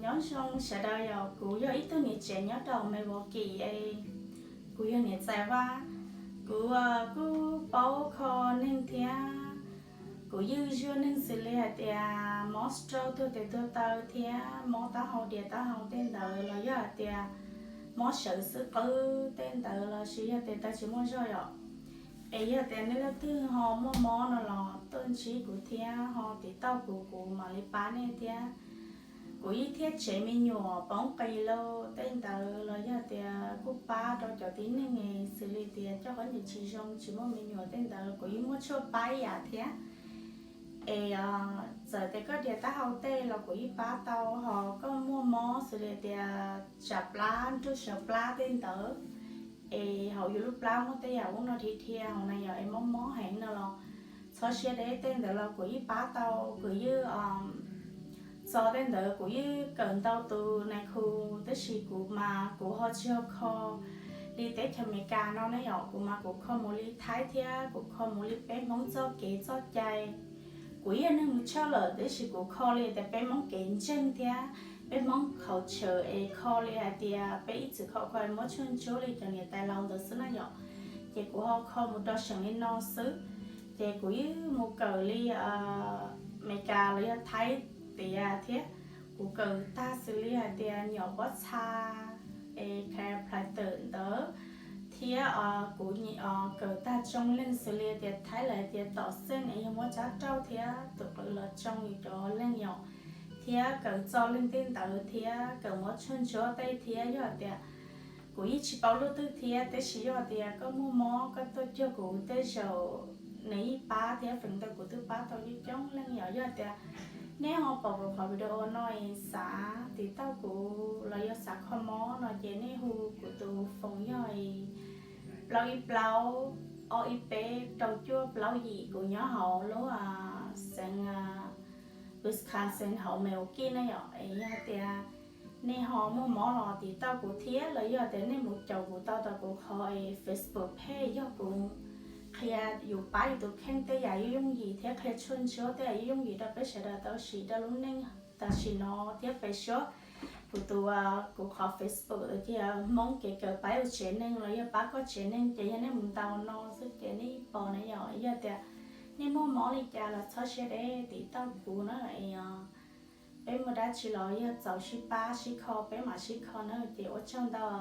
Nyob zoo sawv daws, yog kuv yog ib tug niam tsev nyob rau Milwaukee es kuv yog niam tais Vaj. Kuv kuj paub kho neeg thiab kuv yeej zaj neeg xws li hais tias mob stroke tuag tes tuag taw thiab mob taub hau dias taub hau tej ntawd los yog hais tias mob sawv xwb qwb tej ntawd los sis yog tias taw tsis muaj zog yom. Es yog tias nej leej twg ho muaj mob no los tuaj ntsib kuv thiab ho tiv tauj kuv, kuv mam li pab nej thiab. Kuv yeej thiab tsev me nyuam poob qis lawm tej ntawd los yog tias kuj pab rau cov tib neeg xws li tias coj qhov ncauj tsis zoo tsis muaj me nyuam tej ntawd kuv yeej muaj tshuaj pab ib yam thiab. Es txawm tias koj dias taub hau tej los kuv yeej pab tau, ho koj muaj mob xws li tias tsam plab nrug sawv plab tej ntawd es hauv yus lub plab muaj tej yam ub no dhia dhia hauv na yom, es mob mob heev no los txhob siab deb, tej ntawd los kuv yeej pab tau. Kuv yeej txog tej ntawd kuv yeej kawm ntau tus nais khu, tab sis kuv mas kuv ho tsis ho kho li teb chaws Amelikas no ne yom. Kuv mas kuv kho mus li Thaib thiab kuv kho mus li peb Hmoob txoj kev txoj cai. Kuv yog neeg mus tshawj lawm tab sis kuv kho li tias peb Hmoob kev ntseeg thiab peb Hmoob qhov chaw es kho li hais tias peb ib txwm kho kho muab tshuaj ntsuab li cov niam tais laus ntawd xwb na yom. Ces kuv ho kho mus rau seem li no xwb. Ces kuv yeej mus kawm li Amelikas los yog Thaib tiav thiab. Kuv kawm tag xws li hais tias nyom pob txha es chiropractor ntawd, thiab kuv kawm tag tsoo leej xws li tias Thaib lawv hais tias tom xeej es yog muab tsab rauj thiab tus qws los tsoo yus cov leeg yom, thiab kawm txo leej tej ntawd thiab kawm muab tshuaj ntsuab tej thiab. Yog hais tias kuv yeej tsis paub lub twg thiab, tab sis yog tias koj muaj mob koj tuaj cuag kuv tej zaum nws yeej pab thiab, feem ntau kuv twb pab tau coob coob leej yom. Yog tias nej ho pom kuv qhov video no es xav tiv tauj kuv los yog xav kho mob no ces nej hu kuv tus foos yog plaub ib plaub ob ib peb rau cuaj plaub yim. Kuv nyob hauv lub xeev Wisconsin hauv Milwaukee na yom. Es yog tias nej ho muaj mob los tiv tauj kuv thiab, los yog tias nej mus caum kuv tau tom kuv qhov Facebook page, yog kuv qhia yus pab yus tus kheej tej yam yooj yooj yim thiab qhia tshuaj ntsuab tej yam yooj yooj yim rau peb sawv daws tau siv rau lub neej tam sim no thiab pem suab. Kuv tus, kuv qhov Facebook tus ces Hmoob kev kawm pab yus tsev neeg los yog pab koj tsev neeg, ces yog nej mus ntaus no xwb ces nej yeej pom na yom. Yog tias nej muaj mob li cas los txhob siab deb tiv tauj kuv na. Peb muaj dab tsi los yog txaus sib pab sib kho peb mam sib kho na. Ces ua tsaug ntau.